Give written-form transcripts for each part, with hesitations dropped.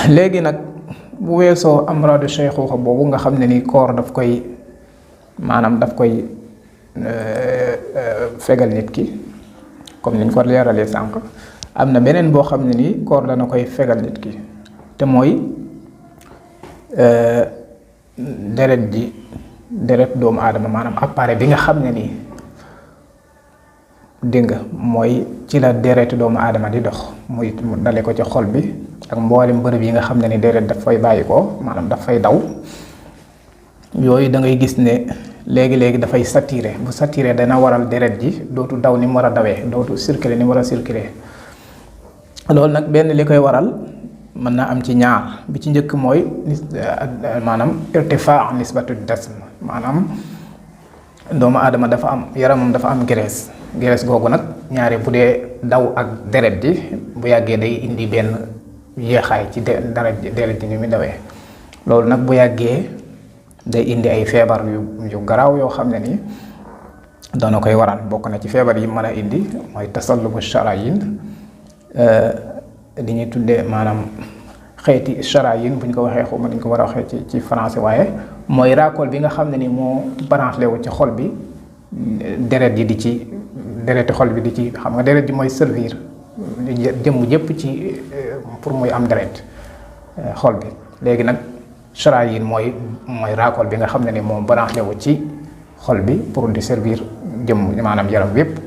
léegi nag bu weesoo amradu shayxuuxa boobu nga xam ne ni koor daf koy maanaam daf koy fegal nit ki comme niñ ko leeralee sànq am na beneen boo xam ne ni koor dana koy fegal nit ki te mooy deret doomu aadama maanaam appareil bi nga xam ne nii dégg nga mooy ci la deret doomu aadama di dox muy dale ko ci xol bi ak mboolem bërëb yi nga xam ne ni deret daf fay bàyyi ko maanaam daf fay daw yooyu da ngay gis ne léegi-léegi dafay saturé bu saturé dana waral deret ji dootu daw ni mu war a dawee dootu circuler ni mu war a circuler loolu nag benn li koy waral mën naa am ci ñaar bi ci njëkk mooy maanaam irtifaa nisbatu dasm maanaam doomu aadama dafa am yaramam dafa am graisse googu nag ñaare bu dee daw ak deret ji bu yàggee day indi benn yéexaay ci deret ji ni muy dawee loolu nag bu yàggee day indi ay feebar yu garaaw yoo xam ne ni dana koy waral bokk na ci feebar yi mën a indi mooy tasallubu sharayin li ñuy tuddee maanaam xeeti sharayin bu ñu ko waxee xuma dañ ko war a waxee ci français waaye mooy raakool bi nga xam ne ni moo branché wu ci xol bi deret yi di ci dereti xol bi di ci xam nga deret ji mooy servir jëmm jëpp ci pour muy am deret xol bi léegi nag sharayin mooy raakool bi nga xam ne ni moo branché wu ci xol bi pour di servir jëmm maanaam yaram yépp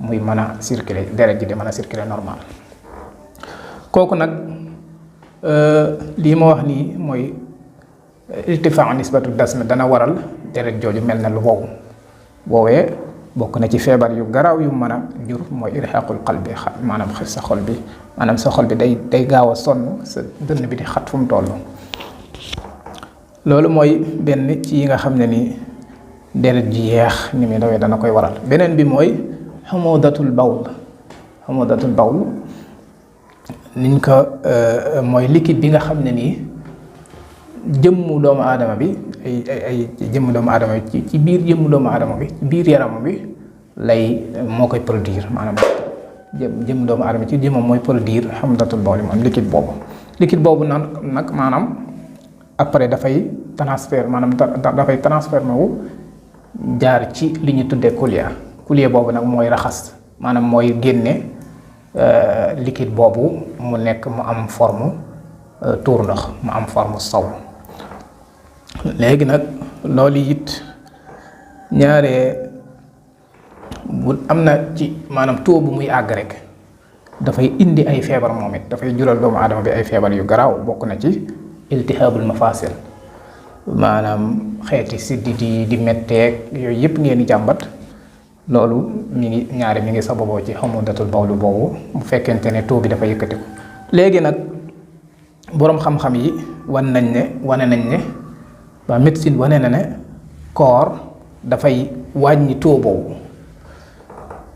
muy mën a circuler deret ji di mën a circuler normal kooku nag lii ma wax nii mooy irtifaa nisbatu dasm dana waral deret jooju mel na lu wow woowee bokk na ci feebar yu garaaw yu mën a jur mooy irhaqul qalbi maanaam sa xol bi maanaam sa xol bi day gaaw a sonn sa dënn bi di xat fu mu toll loolu mooy benn ci yi nga xam ne ni deret ji yeex ni muy dawee dana koy waral beneen bi mooy xumudatul bawl niñ ko mooy liquide bi nga xam ne nii jëmmu doomu aadama bi ay jëmmu doomu aadama bi ci biir jëmmu doomu aadama bi ci biir yaram bi lay moo koy produire maanaam jëmmu doomu aadama ci jëmmam mooy produire xumudatul bawl moom liquide boobu nag maanaam après dafay transfert wu jaar ci li ñu tuddee kuliya boobu nag mooy raxas maanaam mooy génne liquide boobu mu nekk mu am forme tuur ndox mu am forme saw léegi nag loolu it ñaare bu am na ci maanaam taux bu muy àgg rek dafay indi ay feebar moom it dafay jural doomu aadama bi ay feebar yu garaaw bokk na ci iltihaabul mafasil maanaam xeeti siddit yi di metteeg yooyu yëpp ngeen di jàmbat loolu mi ngi sababoo ci xumudatul bawlu boobu bu fekkente ne taux bi dafa yëkkatiku léegi nag boroom xam-xam yi wane nañ ne waa médecine wane na ne koor dafay wàññi taux boobu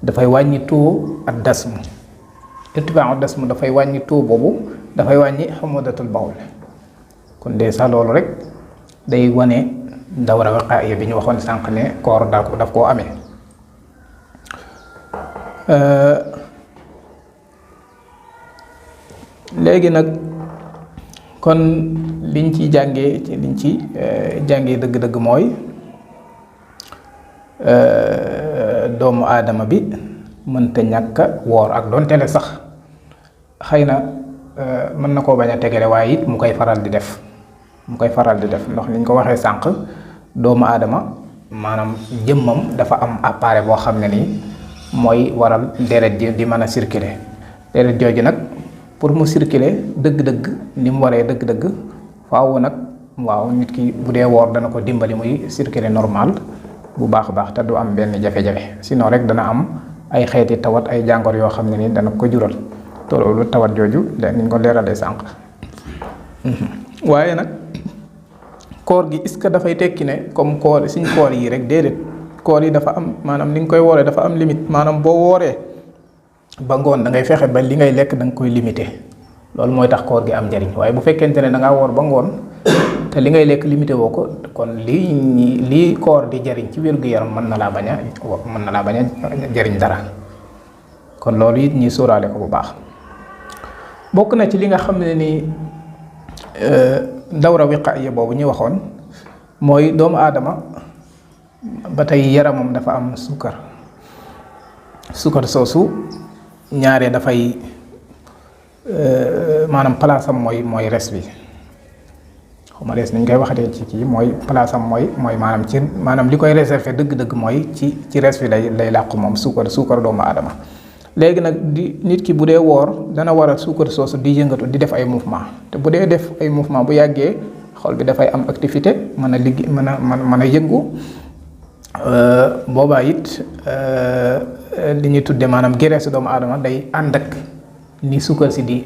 dafay wàññi taux ak dasm irtifaa dasm dafay wàññi taux boobu dafay wàññi xumudatul bawl kon de sax loolu rek day wane dawra wiqaaya bi ñu waxoon sànq ne koor daf koo amee léegi nag kon liñ ci jàngee dëgg-dëgg mooy doomu aadama bi mënta ñàkk a woor ak doonte le sax xëy na mën na koo bañ a tegale waaye it mu koy faral di def ndax niñ ko waxee sànq doomu aadama maanaam jëmmam dafa am appareil boo xam ne nii mooy waral deret ji di mën a circuler deret jooju nag pour mu circuler dëgg-dëgg ni mu waree dëgg-dëgg faaw nag waaw nit ki bu dee woor dana ko dimbali muy circuler normal bu baax a baax te du am benn jafe-jafe sinon rek dana am ay xeeti tawat ay jàngor yoo xam ne ni dana ko jural te loolu tawat jooju niñ ko leeralee sànq waaye nag koor gi est-ce que dafay tekki ne comme koor suñ koor yi rek déedéet koor yi dafa am maanaam ni nga koy wooree dafa am limite maanaam boo wooree ba ngoon da ngay fexe ba li ngay lekk da nga koy limité loolu mooy tax koor gi am njariñ waaye bu fekkente ne da ngaa woor ba ngoon te li ngay lekk limité woo ko kon lii koor di jariñ ci wér-gu-yaram mën na laa bañ a jariñ dara kon loolu it ñuy sóoraale ko bu baax bokk na ci li nga xam ne ni dawra wiqaaya boobu ñu waxoon mooy doomu aadama ba tey yaramam dafa am suukar soosu ñaare dafay maanaam palaasam mooy res bi xawma des nañ koy waxatee ci kii mooy palaasam mooy maanaam li koy réservé dëgg-dëgg mooy ci res bi lay làqu moom suukar doomu aadama. léegi nag nit ki bu dee woor dana war a suukar soosu di yëngatu di def ay mouvement te bu dee def ay mouvement bu yàggee xol bi dafay am activité mën a liggéey mën a yëngu boobaa it li ñuy tudde maanaam graisse doomu aadama day ànd ak ni suukar si di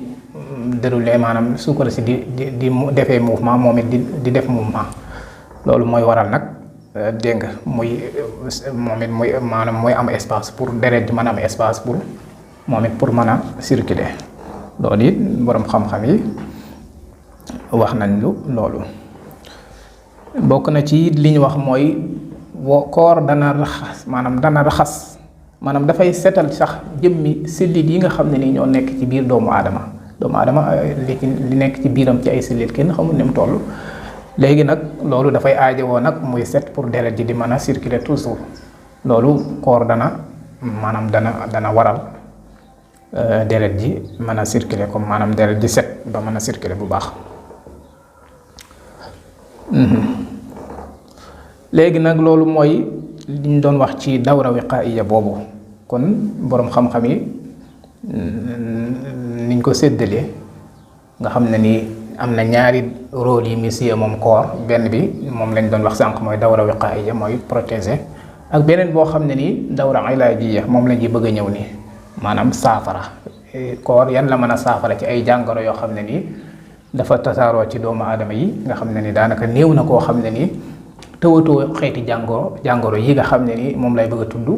déroulé maanaam suukar si di defee mouvement moom it di def mouvement loolu mooy waral nag dégg nga moom it mooy am espace pour deret ji mën a am espace pour moom it pour mën a circuler loolu it boroom xam-xam yi wax nañ loolu. bokk na ci li ñu wax mooy koor dana raxas maanaam dafay setal sax jëmmi cellules yi nga xam ne ni ñoo nekk ci biir doomu aadama li nekk ci biiram ci ay cellules kenn xamul ni mu toll. léegi nag loolu dafay aajowoo nag muy set pour deret ji di mën a circuler toujours loolu koor dana waral deret ji mën a circuler comme maanaam deret ji set ba mën a circuler bu baax. léegi nag loolu mooy li ñu doon wax ci dawra wiqaaiya boobu kon boroom xam-xam yi niñ ko séddalee nga xam ne ni am na ñaari rôle yi muy moom koor benn bi moom lañ doon wax sànq mooy dawra wiqaaiya mooy protéger ak beneen boo xam ne nii dawra ilaajiya moom la ñuy bëgg a ñëw nii maanaam saafara koor yan la mën a saafara ci ay jàngoro yoo xam ne nii dafa tasaaroo ci doomu aadama yi nga xam ne ni daanaka néew na koo xam ne nii tëwatoo xeeti jàngoro yi nga xam ne nii moom lay bëgg a tudd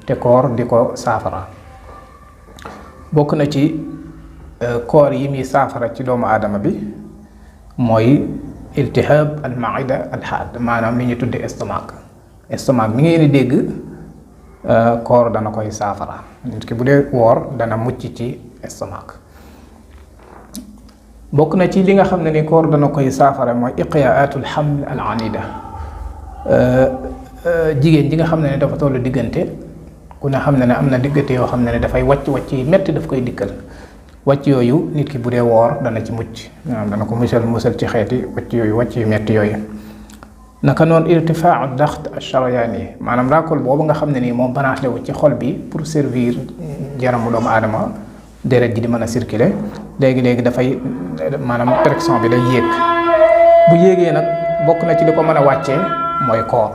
te koor di ko saafara bokk na ci koor yi muy saafara ci doomu aadama bi mooy iltihab al maida al haad maanaam li ñu tudde estomac mi ngeen di dégg koor dana koy saafara nit ki bu dee woor dana mucc ci estomac. bokk na ci li nga xam ne ni koor dana koy saafara mooy iqyaatul haml al anida jigéen ji nga xam ne dafa tollu diggante ku ne xam ne am na diggante yoo xam ne dafay wàcc yi metti daf koy dikkal wàcc yooyu nit ki bu dee woor dana ci mucc dana ko musal ci xeeti wàcc yu metti yooyu. naka noonu irtifaau daxt ash-sharayaani maanaam raakool boobu nga xam ne nii moom branché wu ci xol bi pour servir jaramu doomu aadama deret ji di mën a circuler léegi dafay maanaam pression bi day yéeg bu yéegee nag bokk na ci li ko mën a wàccee mooy koor